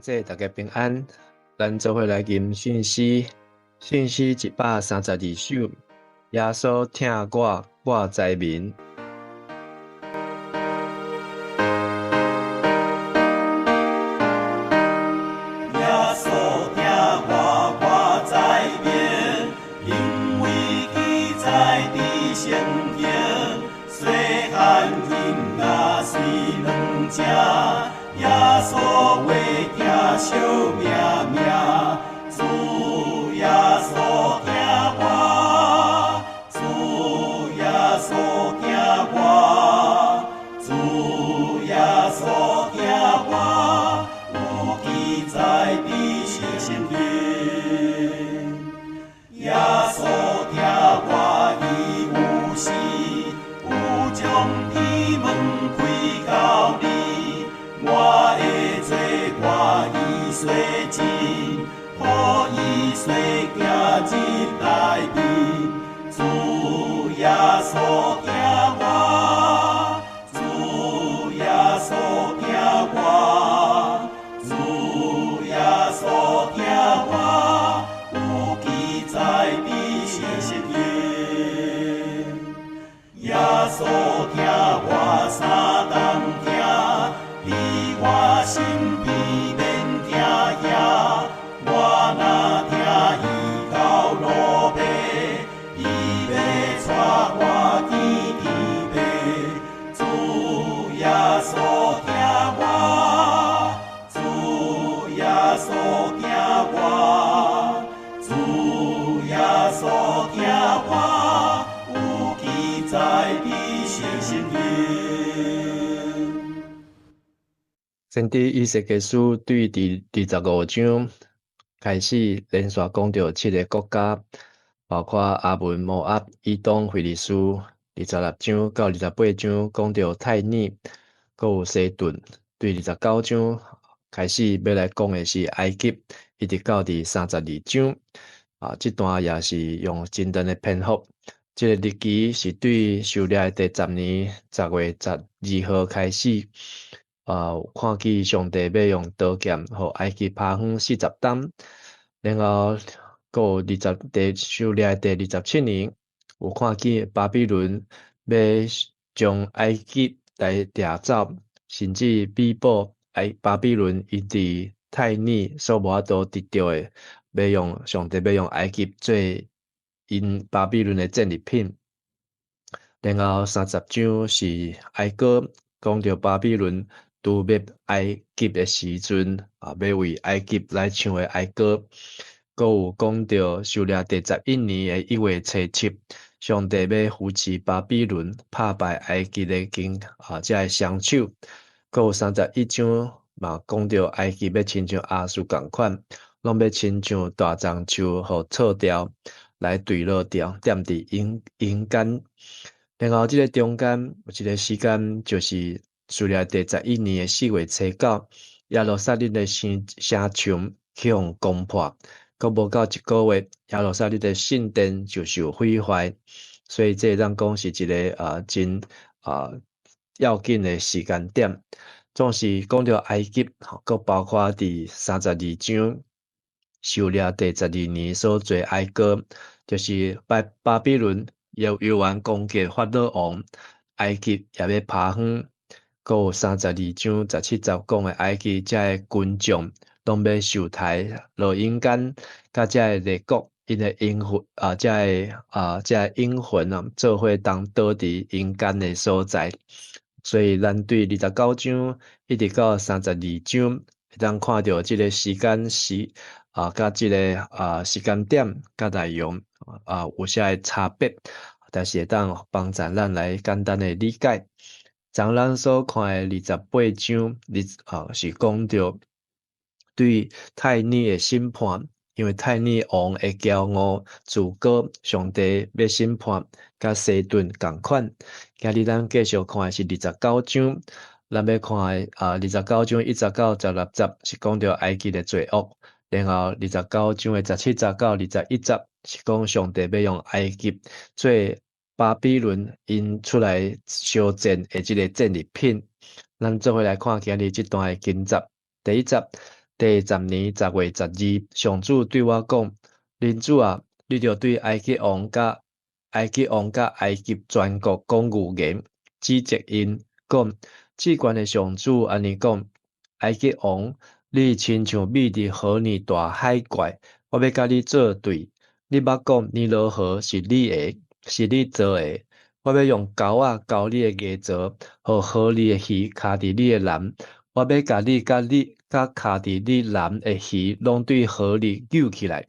姊，大家平安。咱做伙來吟聖詩，聖詩132首。耶穌疼我，我知明。耶穌疼我，我知明，因為記載佇聖經。細漢囡仔隨軟食，耶穌話疼惜命命。主耶穌疼我，主耶穌疼我，主耶穌疼我，有記載佇聖經。耶穌疼我，伊有時有將天門開予你，我的罪我已洗淨，予伊洗行入內面。主耶穌疼我，主耶穌疼我，主耶穌疼我，有記載佇聖經。耶穌疼我三冬疼，佇我身邊免驚嚇。我若聽伊到路尾，伊欲帶我見天父。主耶穌疼我，主耶穌疼我，主耶穌疼我，有記載佇聖經。先知以西結書對第25章開始，連續講著七个國家，包括亞捫、摩押、以東、非利士。26章到28章講著泰爾，閣有西頓。對29章開始欲來講的是埃及，一直到第32章。啊，這段也是用真長的篇幅。這个日期是對狩獵的第10年10月12號開始。啊，有看見上帝欲用刀劍予埃及拍昏40冬，然後閣有二十第狩獵的第27年，有看見巴比倫欲將埃及來掠走，甚至彌補埃巴比倫伊佇泰爾所無法度得著的，欲用上帝欲用埃及做𪜶巴比倫的戰利品。然後30章是哀歌，講著巴比倫誅滅埃及的時陣，啊，欲為埃及來唱的哀歌。閣有講著狩獵第11年的1月初7，上帝欲扶持巴比倫，拍敗埃及的經啊，這个雙手。閣有31章嘛，講著埃及欲親像亞述仝款，攏欲親像大樟樹予錯掉，來墜落掉，踮佇陰陰間。然後這个中間有一个時間，就是狩獵第11年的4月初9，耶路撒冷的城城牆去予攻破，閣無夠一个月，耶路撒冷的聖殿就受毀壞，所以這會當講是一个真要緊的時間點。總是講著埃及，閣包括佇32章狩獵第12年所做哀歌，就是巴巴比倫猶猶原攻擊法老王，埃及也欲拍昏。閣有32章17節講的埃及這个軍將攏欲受刣落陰間，佮這个列國𪜶的陰魂啊，這个啊，這个陰魂啊，做伙同倒佇陰間的所在。所以咱對29章一直到32章，會當看著這个時間時啊，佮這个啊時間點佮內容啊有啥个差別，但是會當幫助咱來簡單的理解。昨咱所看的28章，二啊是講著對泰爾的審判，因為泰爾王的驕傲自高，上帝欲審判，佮西頓仝款。今日咱繼續看的是29章，咱欲看的啊29章1節到16節是講著埃及的罪惡，然後29章的17節到21節是講上帝欲用埃及做巴比倫𪜶出來相戰的這个戰利品。咱做伙來看今日這段的經節。第一節，第第十年十月十二，上主對我講：人子啊，你著對埃及王佮埃及全國講預言，指責𪜶講：至懸的上主按呢講：埃及王，你親像覕佇河裡大海怪，我欲佮你做對。你捌講尼羅河是你的，是你造的。我欲用鈎仔鈎你的牙槽，予河裡的魚坩佇你的籃。我欲共你佮你佮坩佇你籃的魚，攏對河裡搝起來。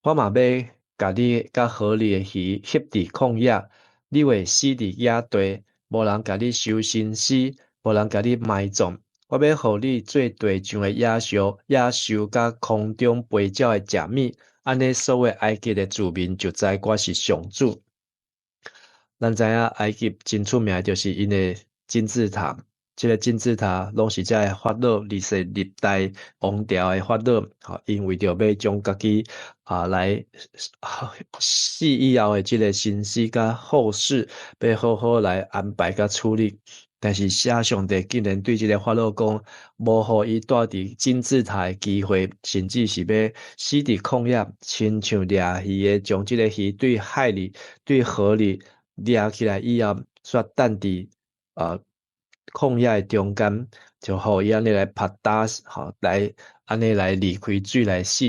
我嘛欲共你佮河裡的魚翕佇曠野，你會死佇野地，無人共你收身屍，無人共你埋葬。我欲予你做地上的野獸、野獸佮空中飛鳥的食物，按呢所有埃及的子民就知我是上主。咱知影埃及真出名，就是𪜶的金字塔。這个金字塔攏是這个法老歷世歷代王朝的法老，吼，𪜶為著欲將家己啊來死以後的這个身屍佮後事，欲好好來安排佮處理。但是寫上帝竟然對這个法老講，無予伊蹛佇金字塔的機會，甚至是欲死佇曠野，親像掠魚的，將這个魚對海裡、對河裡掠起來以後，煞擲佇曠野的中間，就予伊按呢來拍打，吼，來按呢來離開水來死。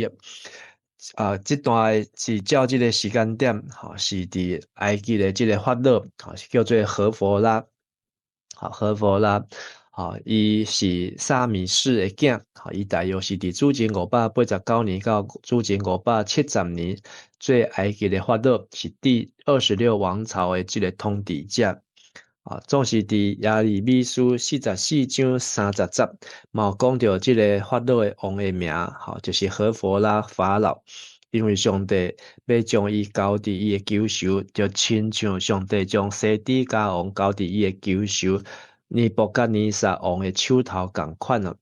啊，這段是照這个時間點，吼，是佇埃及的這个法老，吼，叫做何弗拉。好，何弗拉，吼，伊是薩米士的囝，吼，伊大約是佇主前589年到主前570年做埃及的法老，是第二十六王朝的這个統治者。啊，總是佇耶利米書44章30節，嘛有講著這个法老的王的名，吼，就是何弗拉法老。因為上帝欲將伊交佇伊的仇仇，就親像上帝將西底家王交佇伊的仇仇尼布甲尼撒王的手頭仝款啊。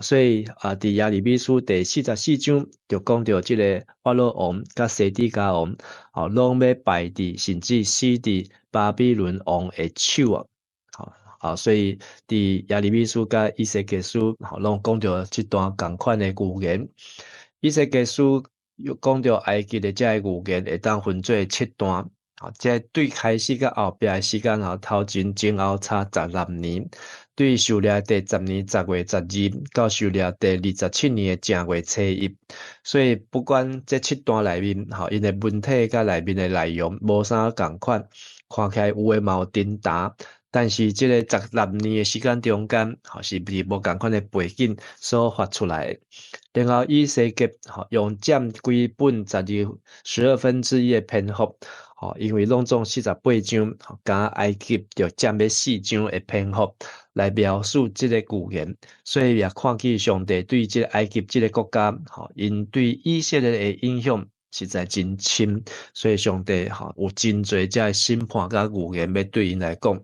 所以啊，佇耶利米書第四十四章就講著這个法老王佮西底家王，吼，攏欲敗佇，甚至死佇巴比倫王的手啊。吼，啊，所以佇耶利米書佮以西結書，吼，攏講著這段仝款的預言。以西結書又講著埃及的這个預言會當分做七段，吼，這對開始佮後壁的時間吼，頭前前後差十六年，對狩獵第十年十月十二到狩獵第27年的正月初一，所以不管這七段內面，吼，𪜶的文體佮內面的內容無啥仝款，看起來有的嘛有顛倒，但是這个十六年的時間中間，吼，是佇無仝款的背景所發出來的。然後以西結吼用佔規本十二十二分之一的篇幅，吼，因為攏總四十八章，加埃及就佔欲四章的篇幅來描述這个預言，所以也看見上帝對這个埃及這个國家，吼，𪜶對以色列的影響實在真深，所以上帝吼有真濟這个審判佮預言欲對𪜶來講。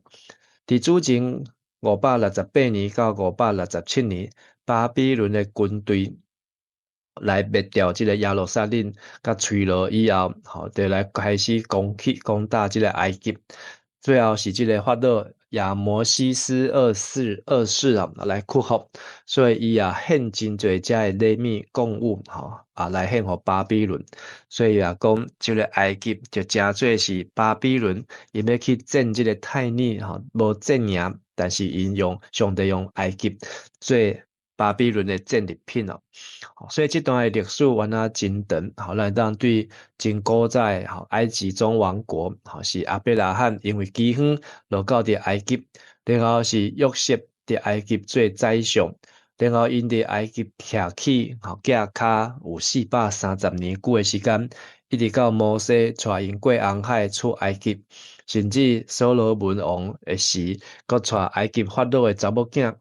佇主前568年到567年，巴比倫的軍隊來滅掉這个耶路撒冷佮推羅以後，吼，就來開始攻去攻打這个埃及。最後是這个法老亞摩西斯二世啊來屈服，所以伊也獻真濟這个禮物貢物，吼啊來獻予巴比倫。所以也講，這个埃及就誠做是巴比倫，𪜶欲去戰這个泰尼，吼，無戰贏，但是𪜶用上帝用埃及做巴比倫的戰利品哦。所以這段的歷史原來真長，吼，咱當對真古早的吼埃及中王國，吼是亞伯拉罕因為饑荒落到佇埃及，然後是約瑟佇埃及做宰相，然後𪜶佇埃及徛起吼寄跤有430年久的時間，一直到摩西帶𪜶過紅海出埃及，甚至所羅門王的時，閣帶埃及法老的查某囝。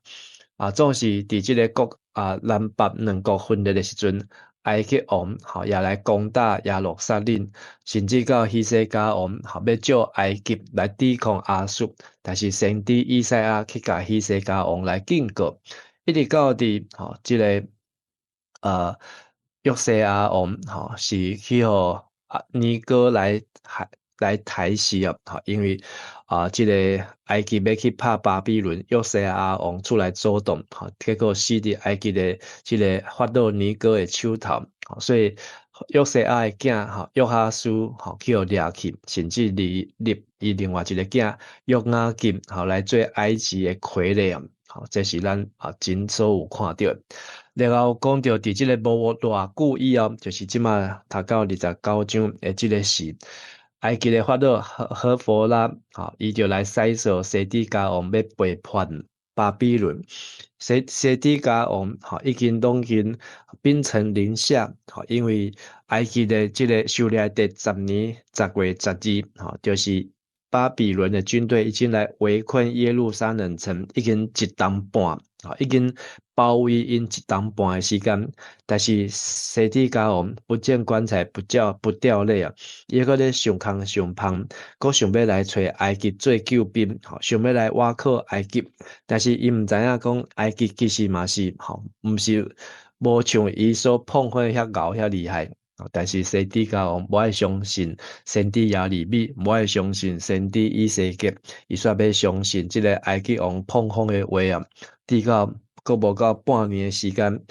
啊，總是佇這个國啊南北兩國分裂的時陣，埃及王吼也來攻打耶路撒冷，甚至到希西家王吼欲借埃及來抵抗亞述，但是先知以賽亞去共希西家王來警告，一直到佇吼這个約西亞王吼是去予啊尼哥來害。來刣死啊！因為啊，這个埃及欲去拍巴比倫，約西亞王出來阻擋，結果死佇埃及的這个法老尼哥的手頭，所以約西亞的囝約哈斯去予掠去，甚至立立伊另外一个囝約雅斤來做埃及的傀儡啊！這是咱啊真所有看著的。然後講著佇這个無偌久以後，就是這馬讀到29章的這个時，埃及的法老何弗拉，伊就來使說西底家王欲背叛巴比倫。西底家王已經攏經秉承臨下，因為埃及的這个狩獵第10年10月12，就是巴比倫的軍隊已經來圍困耶路撒冷城，已經一冬半，已經包圍𪜶一冬半的時間，但是西底家王不見棺材不掉淚啊！伊閣咧想空想芳，閣想欲來揣埃及做救兵，想欲來倚靠埃及，但是伊毋知影講埃及其實嘛是毋是無像伊所膨風遐𠢕遐厲害。但是西底家王無愛相信先知耶利米，無愛相信先知以西結，伊煞欲相信這个埃及王膨風的話啊！直到閣無夠半年的時間，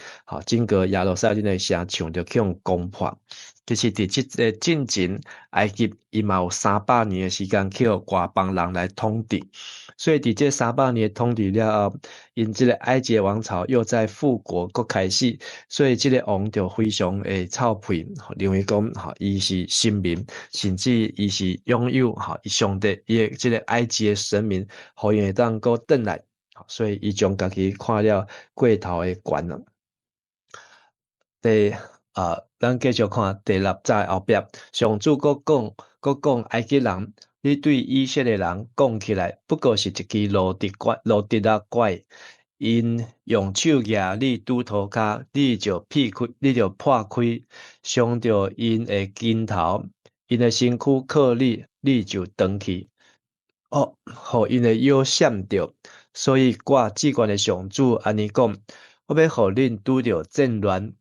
整個耶路撒冷的城牆就去予攻破。其實佇這个進前，埃及伊嘛有300年的時間去予外邦人來統治，所以佇這三百年的統治了後，𪜶這个埃及王朝又再復國，閣開始，所以這个王就非常會臭屁，認為講伊是神明，甚至伊是擁有上帝伊的這个埃及的神明，予伊會當閣轉來，所以伊將家己看了過頭的懸了。第啊，咱繼續看第六節後壁，上主閣講，閣講埃及人，你對以色列人講起來，不過是一支蘆竹拐，蘆竹仔拐，𪜶用手舉你拄塗跤，你就劈開，你就破開，傷著𪜶的筋頭，𪜶的身軀靠你，你就斷去。哦，予𪜶的腰閃著，所以我至懸的上主按呢講，我欲予恁拄著戰亂。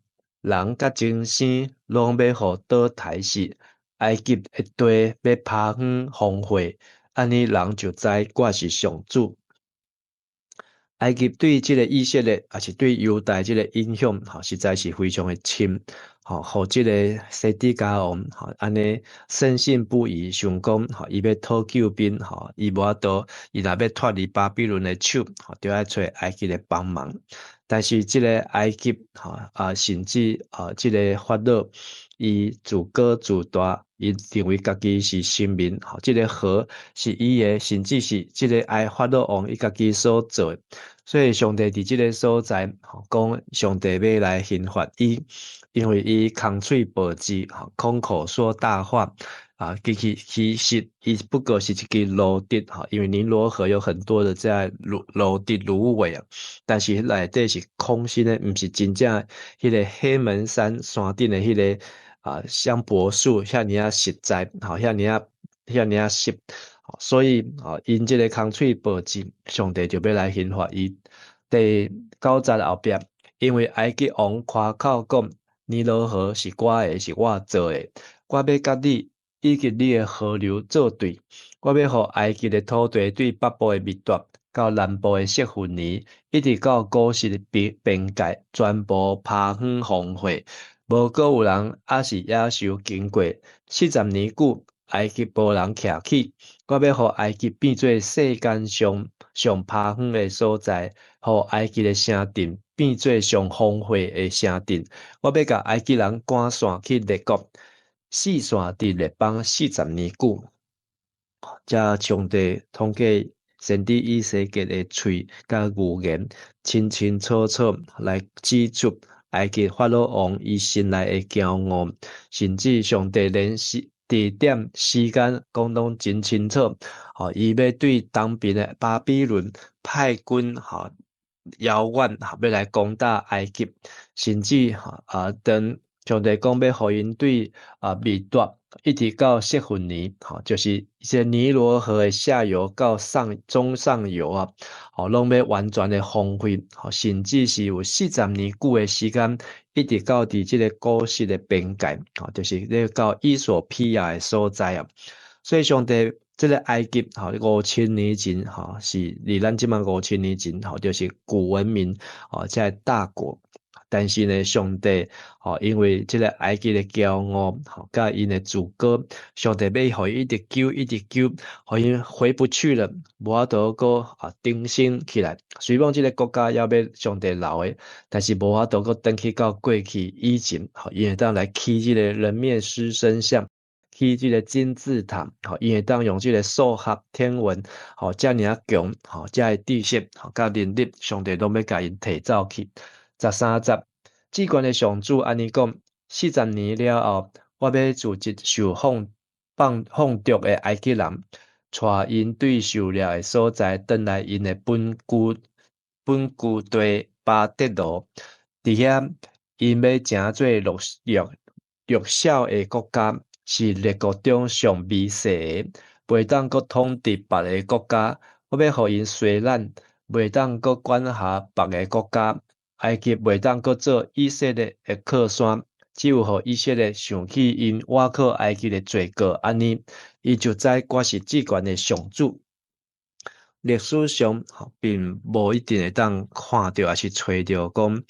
人佮精牲攏欲予刀刣死，埃及的地欲拋荒荒廢，按呢人就知我是上主。埃及對這个以色列，抑是對猶大這个影響，實在是非常的深。予這个西底家王，按呢深信不疑，想講，伊欲討救兵，伊無法度，伊若欲脫離巴比倫的手，就愛揣埃及來幫忙。但是這个埃及，甚至這个法老，伊自高自大，伊認為家己是神明，這个河是伊的，甚至是這个埃法老王伊家己所做的。所以上帝佇這个所在，講上帝欲來刑罰伊，因為伊空喙報字，空口說大話。啊，其實伊不過是一支蘆竹，因為尼羅河有很多的這蘆竹蘆葦啊，但是內底是空心的，毋是真正彼个黑門山山頂的彼个啊香柏樹遐爾仔實在，遐爾仔遐爾仔實，所以啊，𪜶這个空喙報字，上帝就欲來刑罰伊。第九節後壁，因為埃及王誇口講，尼羅河是我的，是我造的，我欲佮你以及你的河流作對，我欲予埃及的土地對北部的密達到南部的色弗尼，一直到古實的邊界，全部拋荒荒廢，無閣有人抑是野獸經過。40年久，埃及無人徛起。我欲予埃及變做世間上上拋荒的所在，予埃及的城鎮變做上荒廢的城鎮。我欲共埃及人趕散去列國。四散佇列邦四十年久，遮上帝通過先知以西結的喙佮預言，清清楚楚來指出埃及法老王伊心內的驕傲，甚至上帝連時地點時間講攏真清楚。伊欲對東邊的巴比倫派軍，遙遠，欲來攻打埃及，甚至啊，當上帝講欲予𪜶對啊米達一直到色弗尼，就是這尼羅河的下游到上中上游啊，攏欲完全的荒廢，甚至是有四十年久的時間，一直到佇這个古實的邊界，就是咧到衣索比亞的所在啊。所以上帝這个埃及吼五千年前吼是離咱這馬五千年前吼，就是古文明吼，這个大國。但是呢，上帝吼，因為這个埃及的驕傲吼，佮𪜶的自高，上帝欲予伊一直救，一直救，予𪜶回不去了，無法度閣啊重新起來。雖講這个國家猶欲上帝留的，但是無法度閣轉去到過去以前，吼，𪜶會當來起這个人面獅身像，起這个金字塔，吼，𪜶會當用這个數學天文，吼，遮爾仔強，吼，遮个知識，吼，佮能力，上帝攏欲共𪜶提走去。13節，至懸的上主按呢講：40年了後，我欲組織受放放放逐的埃及人，帶𪜶對受掠的所在，轉來𪜶的本居地巴特羅。佇遐，𪜶欲成做弱弱弱小的國家，是列國中上微細的，袂當閣統治別个國家。我欲予𪜶衰懶，袂當閣管轄別个國家。埃及袂當閣做以色列的靠山，只有予以色列想起𪜶倚靠埃及的罪過，按呢，伊就知我是至懸的上主。歷史上並無一定會當看著，抑是揣著講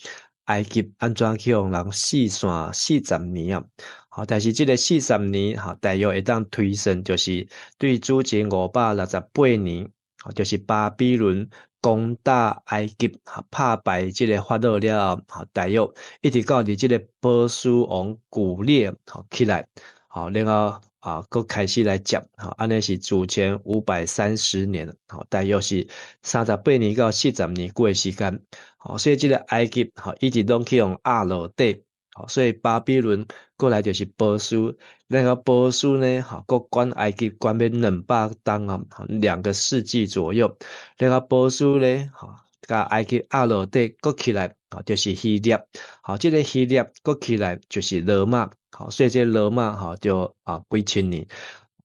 埃及按怎去予人四散四十年啊？吼，但是這个四十年，吼，大約會當推算，就是對主前568年，就是巴比倫攻打埃及，拍敗這个法老了後，大約一直到佇這个波斯王古列起來，吼，然後啊，閣開始來接，吼，按呢是主前530年，吼，大約是38年到40年久的時間，吼，所以這个埃及，吼，一直攏去予壓落底，吼，所以巴比倫過來就是波斯，然後波斯呢，吼，閣管埃及管欲200冬啊，2個世紀左右，然後波斯呢，吼，共埃及壓落底，閣起來，吼，就是希臘，吼，這个希臘閣起來就是羅馬，吼，所以這个羅馬吼就啊幾千年，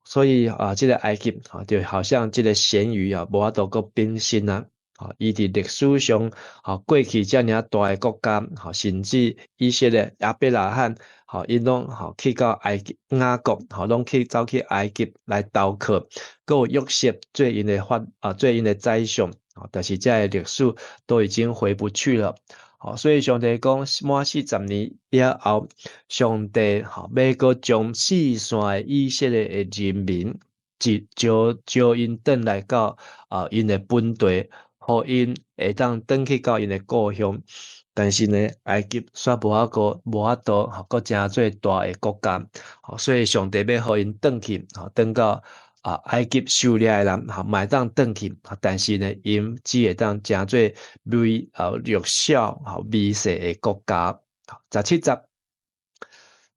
所以啊，這个埃及吼就好像這个鹹魚啊，無法度閣變身啊，吼，伊佇歷史上，吼，過去遮爾大的國家，吼，甚至以色列亞伯拉罕，吼，𪜶攏吼去到埃及雅各，吼，攏去走去埃及來投靠，閣有約瑟做𪜶的法啊，做𪜶的宰相，但是這个歷史都已經回不去了。吼，所以上帝講滿四十年了後，上帝吼欲閣將四散的以色列的人民，一招招𪜶轉來到啊𪜶的本地，予𪜶會當轉去到𪜶的故鄉。但是呢，埃及煞無法閣無法度，吼，閣成做大的國家，吼，所以上帝欲予𪜶轉去，吼，轉到啊埃及受掠的人，吼，嘛會當轉去，但是呢，𪜶只會當成做微啊弱小、吼微細的國家。17節，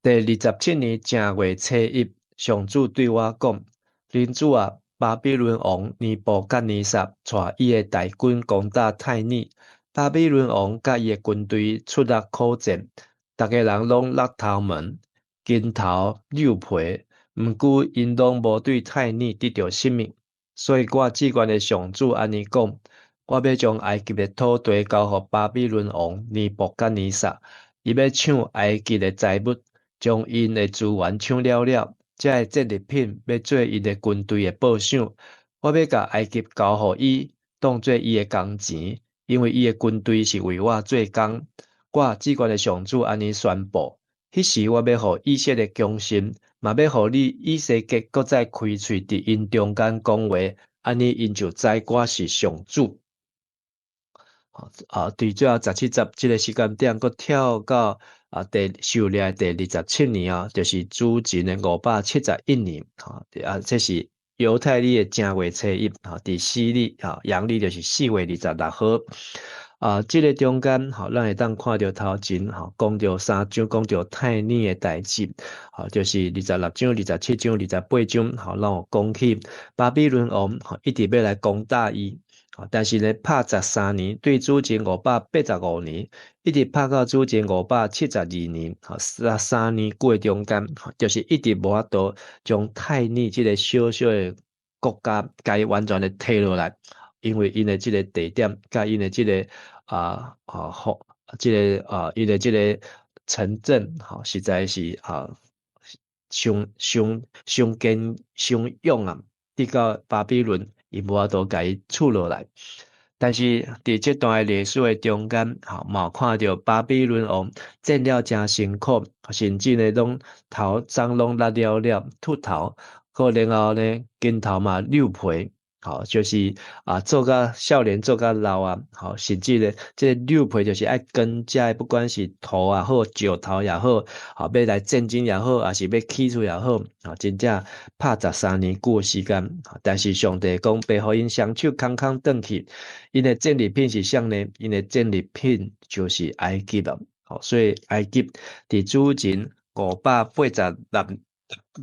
第27年正月初一，上主對我講：人子啊，巴比倫王尼布甲尼撒帶伊的大軍攻打泰爾。巴比倫王佮伊的軍隊出力苦戰，逐个人攏落頭毛、筋頭搝皮，毋過𪜶攏無對泰爾得著啥物。所以我至懸的上主按呢講：我欲將埃及的土地交予巴比倫王尼布甲尼撒，伊欲搶埃及的財物，將𪜶的資源搶了了，這个戰利品欲做𪜶的軍隊的報賞。我欲共埃及交予伊，當做伊的工錢。因為伊的軍隊是為我做工，我至懸的上主按呢宣布。彼時我欲予以色列強盛，嘛欲予你以西結閣再開喙佇𪜶中間講話，按呢𪜶就知我是上主。啊，佇最後17節這个時間點，閣跳到啊第受掠的第27年啊，就是主前的571年。啊，這是猶太曆的正月初一，吼，佇西曆，吼，陽曆就是4月26號。啊，這个中間，吼，咱會當看著頭前，吼，講著三章，講著泰爾的代誌，吼，就是26章、27章、28章，吼，攏有講起巴比倫王，吼，一直欲來攻打伊，但是呢，拍13年，對主前585年，一直拍到主前572年，吼，三年久的中間，就是一直無法度將泰爾這个小小的國家，共伊完全的提落來，因為𪜶的這个地點，佮𪜶的這个啊啊好，這个啊𪜶的這个城鎮，吼，實在是啊傷傷傷堅傷勇啊！直到巴比倫伊無法度共伊處落來。但是佇這段的歷史的中間，吼嘛有看著巴比倫王戰了誠辛苦，甚至呢攏頭鬃攏甩了了，禿頭，閣然後呢肩頭嘛溜皮。吼，就是啊，做甲少年做甲老啊，吼，甚至咧，這個溜皮就是愛耕這，不管是土也好，石頭也好，吼，欲來戰爭也好，抑是欲起厝也好，吼，真正拍13年久的時間。但是上帝講，袂予𪜶雙手空空轉去，𪜶的戰利品是啥呢？𪜶的戰利品就是埃及啊，吼，所以埃及佇主前586。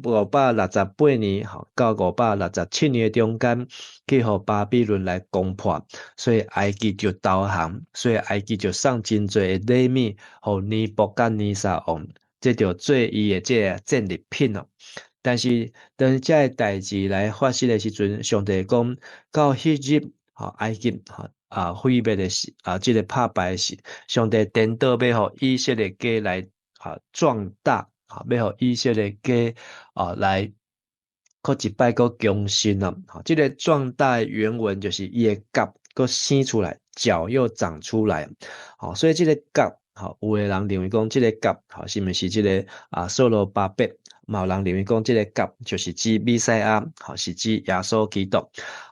568年吼，到567年的中間，去予巴比倫來攻破，所以埃及就投降，所以埃及就送真濟的禮物，予尼布甲尼撒王，這就做伊的這个戰利品哦。但是當這个代誌來發生的時陣，上帝講到彼日，吼埃及吼啊毀滅的時，啊這个拍敗的時，上帝顛倒欲予以色列家來啊壯大。吼，欲予以色列家啊來閣一擺閣強盛啊！吼，這个壯大原文就是伊的角閣生出來，角又長出來。吼，所以這个角，吼，有的人認為講這个角，吼，是毋是這个啊所羅巴伯？嘛有人認為講這个角就是指彌賽亞，吼，是指耶穌基督。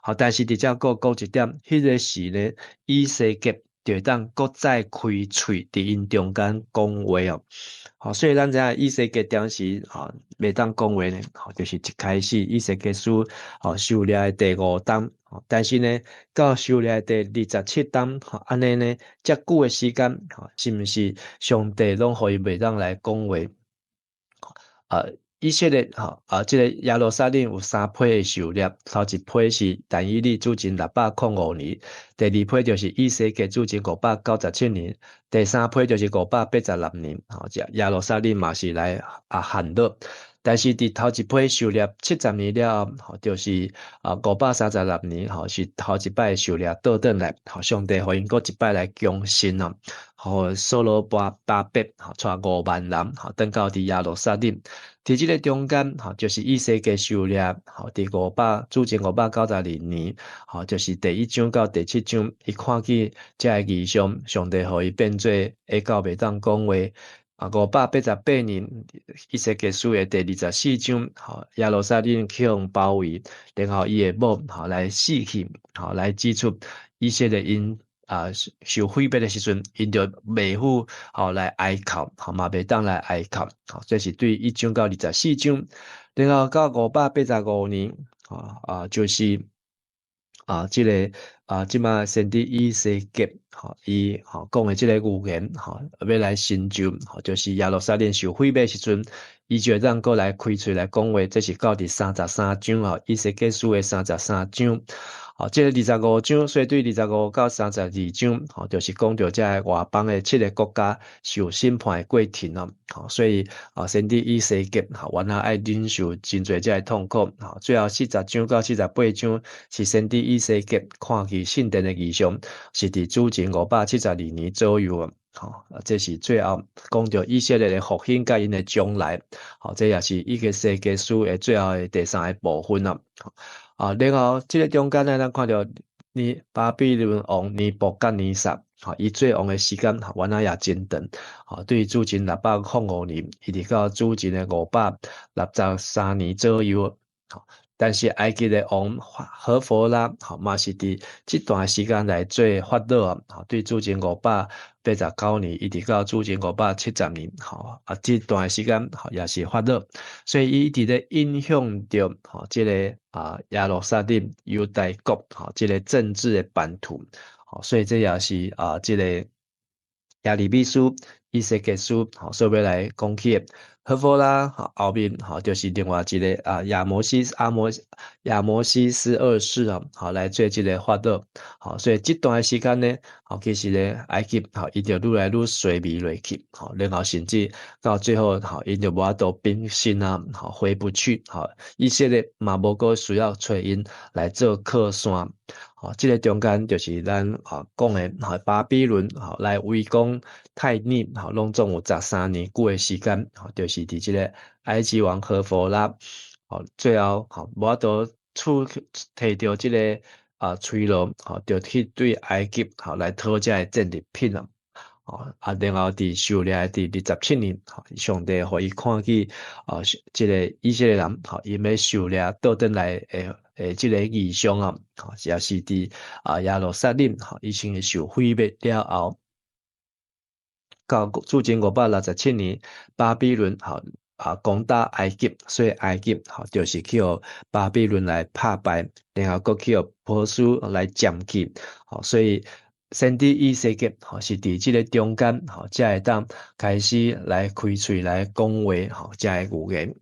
吼，但是佇遮閣講一點，彼个時呢，以西結就會當閣再開喙佇𪜶中間講話哦。吼，所以咱知影以西結當時吼袂當講話呢，吼，就是一開始以西結書吼狩獵的第五冬，但是呢，到狩獵的第二十七冬，吼，按呢呢，遮久的時間，吼，是毋是上帝攏予伊袂當來講話？啊，以色列吼啊，這个耶路撒冷有三批的狩獵，頭一批是但以理主前605年，第二批就是以西結主前597年，第三批就是586年，吼，這耶路撒冷嘛是來啊陷落。但是佇頭一批狩獵70年了後，吼，就是啊536年，吼，是頭一擺狩獵倒轉來，吼，上帝予𪜶閣一擺來強盛哦，予所羅巴巴伯，吼，帶5萬人，吼，轉到佇耶路撒冷。佇這个中間，吼，就是以西結狩獵，吼，佇五百主前592年，吼，就是第一章到第七章，伊看見這个異象，上帝予伊變做啞口袂當講話。啊，588年，以西結書的第二十四章，吼，耶路撒冷去予包圍，然後伊的某，吼，來死去，吼，來指出以色列𪜶啊受毀滅的時陣，𪜶就袂赴，吼，來哀哭，吼嘛袂當來哀哭，吼，這是對一章到二十四章，然後到585年，吼啊，就是啊，這个啊，這馬先知以西結，吼，伊吼講的這个預言，吼，欲來成就，吼，就是耶路撒冷受毀滅時陣，伊就會當閣來開喙來講話，這是到第三十三章，吼，以西結書的三十三章。吼，這个二十五章，所以對二十五到三十二章，吼，就是講著這个外邦的七个國家受審判的過程咯。吼，所以啊，先知以西結，吼，原來愛忍受真濟這个痛苦。吼，最後40章到48章是先知以西結看見聖殿的異象，是佇主前572年左右。吼，這是最後講著以色列的復興佮𪜶的將來。吼，這也是以西結書的最後的第三个部分啦。啊，然後這个中間呢，咱看著尼巴比倫王尼布甲尼撒，吼，伊做王的時間，原來也真長，吼，對主前605年，一直到主前的563年左右，吼。但是埃及的王何弗拉，吼，嘛是佇這段時間來做法老，吼，對主前589年，一直到主前570年，吼，啊，這段時間吼也是法老，所以伊一直咧影響著吼這个啊耶路撒冷猶大國吼這个政治的版圖，吼，所以這也是啊這个耶利米書、以西結書吼所欲來講起的。何弗拉後面吼就是另外一个啊亞摩西阿摩亞摩西斯二世啊，吼來做這个法老，吼，所以這段時間呢，吼其實呢，埃及吼伊就愈來愈衰微落去，吼，然後甚至到最後吼，𪜶就無法度平身啊，吼回不去，吼，以色列嘛無閣需要揣𪜶來做靠山。吼，這个中間就是咱啊講的，吼巴比倫吼來圍攻泰尼，吼攏總有13年久的時間，吼就是佇這个埃及王何弗拉，吼最後吼無法度處提著這个啊錘鑼，吼就去對埃及吼來討這个戰利品啊。吼啊，然後佇狩獵的第27年，吼上帝予伊看見啊，這个以色列人，吼𪜶欲狩獵倒轉來的的這个異象啊，吼也是佇啊耶路撒冷，吼已經受毀滅了後，到主前567年，巴比倫吼啊攻打埃及，所以埃及吼就是去予巴比倫來拍敗，然後閣去予波斯來佔去，吼所以先知以西結吼是佇這个中間吼，才會當開始來開喙來講話吼，這个預言。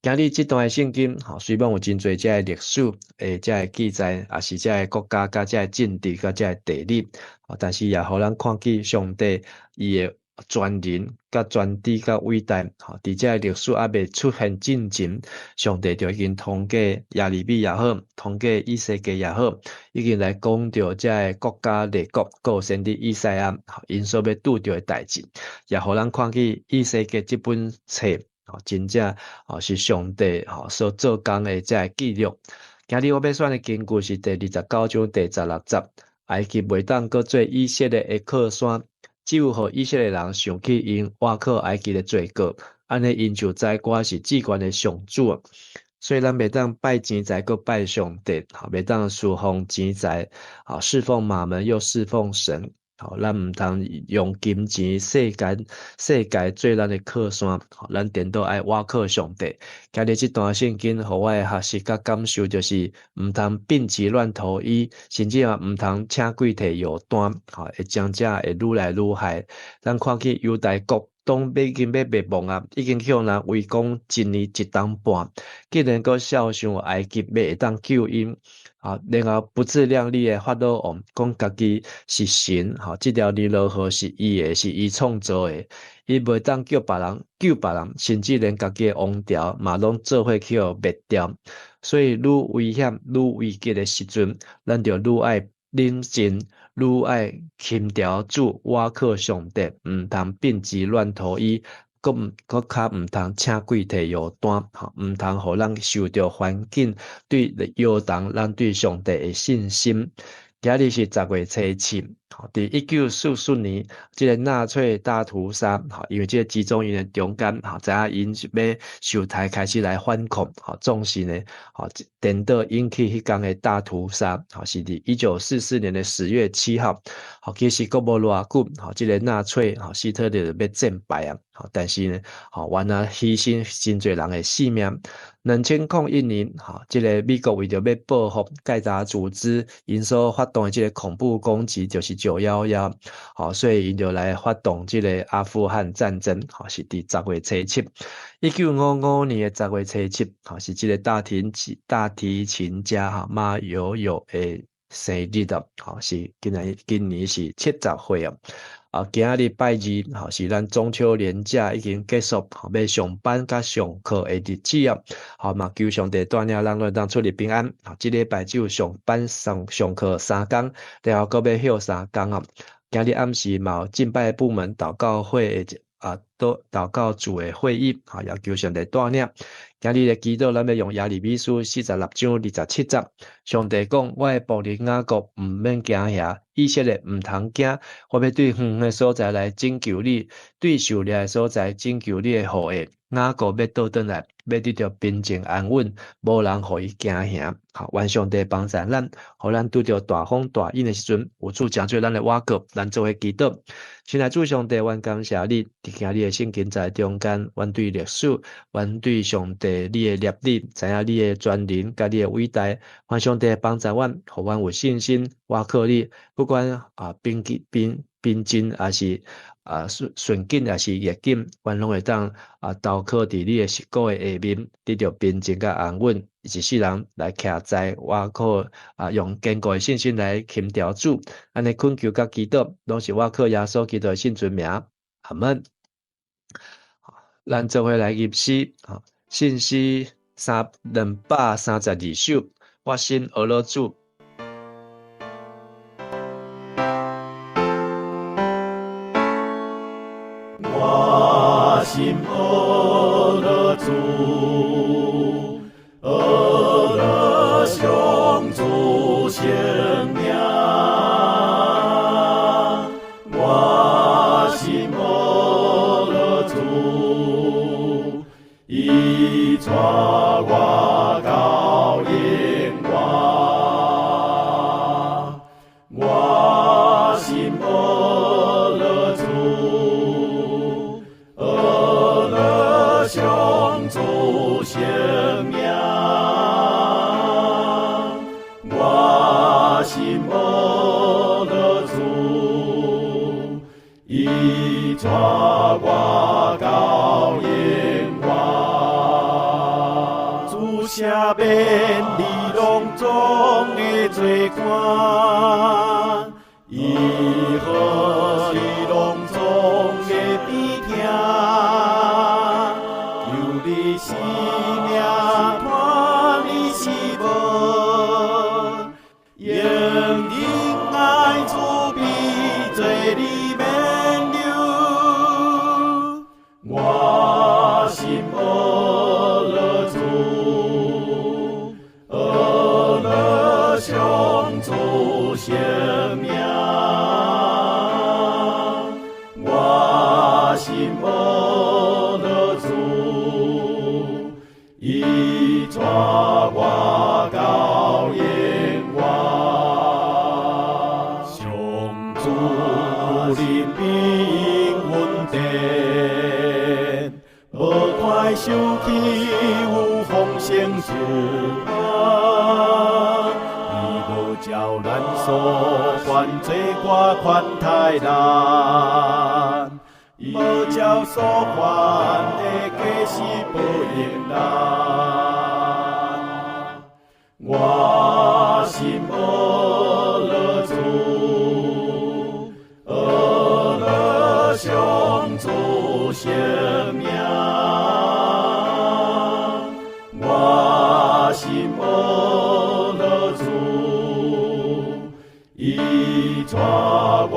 今日這段的聖經吼，雖然有真濟這个歷史的這个記載，也是這个國家佮這个政治佮這个地理，但是也予咱看見上帝伊的全能、佮全知、佮偉大，吼，佇這个歷史猶未出現進前，上帝就已經通過耶利米也好，通過以西結也好，已經來講著這个國家列國，閣有先知以賽亞，𪜶所欲拄著的代誌，也予咱看見以西結這本冊，吼，真正吼是上帝吼所做工的這个記錄。今日我欲選的經句是第29章第16節，埃及袂當閣做以色列的靠山。只有予以色列人想起𪜶倚靠埃及的罪過，按呢𪜶就知我是至懸的上主。所以咱袂當拜錢財，閣拜上帝，袂當侍奉錢財，侍奉瑪門又侍奉神。吼，咱毋通用金錢、世間、世界做咱的靠山，咱顛倒愛倚靠上帝。今日這段聖經予我的學習佮感受，就是毋通病急亂投醫，甚至嘛毋通請鬼提藥單，吼，會真正會愈來愈害。咱看見猶大國當已經欲滅亡啊，已經去予人圍攻一年一冬半，竟然閣肖想埃及欲會當救𪜶。啊，然後不自量力的法老王講家己是神，吼，這條尼羅河是伊的，是伊創造的，伊袂當叫別人救別人，甚至連家己的王朝嘛攏做伙去予滅掉。所以愈危險、愈危急的時陣，咱就愈愛冷靜，愈愛輕調主，倚靠上帝，毋通病急亂投醫。閣毋閣較毋通請鬼提藥單，吼，毋通予咱受著環境對搖動咱對上帝的信心。今日是10月初7，吼，佇1944年，這个納粹大屠殺，吼，因為這个集中營的中間，吼，知影𪜶欲受刣開始來反抗，吼，總是呢，吼，顛倒引起彼工的大屠殺，吼，是佇1944年的10月7號，吼，其實閣無偌久，吼，這个納粹，吼，希特勒就欲戰敗啊，吼，但是呢，吼，原來犧牲真濟人的性命。2001年，吼，這个美國為著欲報復蓋達組織𪜶所發動的這个恐怖攻擊，就是911，吼，所以𪜶就來發動這个阿富汗戰爭，吼，是佇10月初7。1955年的10月初7，吼，是這个大提琴家哈馬友友的生日哦，吼，是今年是70歲哦。啊，今仔日拜二，吼，是咱中秋連假已經結束，吼，欲上班佮上課的日子啊，吼嘛求上帝帶領咱攏會當出入平安。吼，這禮拜只有上班上課3工，然後閣欲歇3工啊。今日暗時嘛有敬拜部門禱告會的啊，禱禱告組的會議，吼，也求上帝帶領。今日的祈禱，咱欲用耶利米書46章27節。上帝講：我的僕人雅各毋免驚嚇，以色列毋通驚。我欲對遠遠的所在來拯救你，對狩獵的所在拯救你的後裔。雅各欲倒轉來，欲得著平靜安穩，無人予伊驚嚇。好，願上帝幫助咱，予咱拄著大風大雨的時陣，有主成做咱的倚靠，咱做伙祈禱。親愛主上帝，阮感謝你，佇今日的聖經在中間，阮對歷史，阮對上帝你的立意，知影你的全能佮你的偉大，願上帝幫助阮，予阮有信心，倚靠你，不管啊平平平靜抑是啊順順境，抑是逆境，阮攏會當啊投靠佇你的實骨的下面，得著平靜佮安穩，一世人來徛在倚靠啊，用堅固的信心來輕調主，按呢懇求佮祈禱，攏是倚靠耶穌基督的聖尊名，阿門。咱做伙來吟詩，信詩三232首，我心呵咾主。心学樂主，學樂上主聖名。我心學樂主，伊帶我到永遠。我心學樂主，學樂上主聖名。我心學樂主，伊帶我到永遠。主赦免你攏總的罪過，醫好你攏總的病痛，救你性命脫離死亡，用仁愛慈悲做你冕旒。我心學樂主，學樂上主聖名。我心學樂主，伊帶我到永遠。上主憐憫阮殿，無快受氣有豐盛賜福，伊無照咱所犯罪過款待咱，無照所犯的過失報應咱。我心學樂主，學樂上主聖名。我心學樂主，伊帶我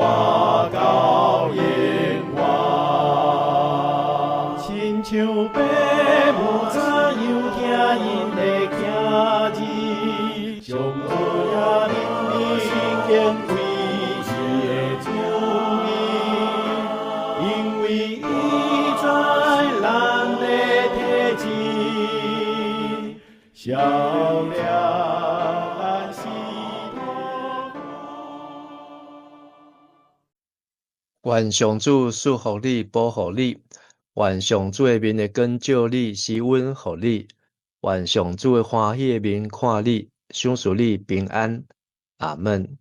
到永遠。親像爸母怎樣疼𪜶的囝兒，上主也憐憫敬畏伊的子民，因為伊知咱的體質，消了咱死土。願上主賜福你，保護你；願上主的面會光照你，施恩予你；願上主的歡喜的面看你，賞賜你平安。阿門。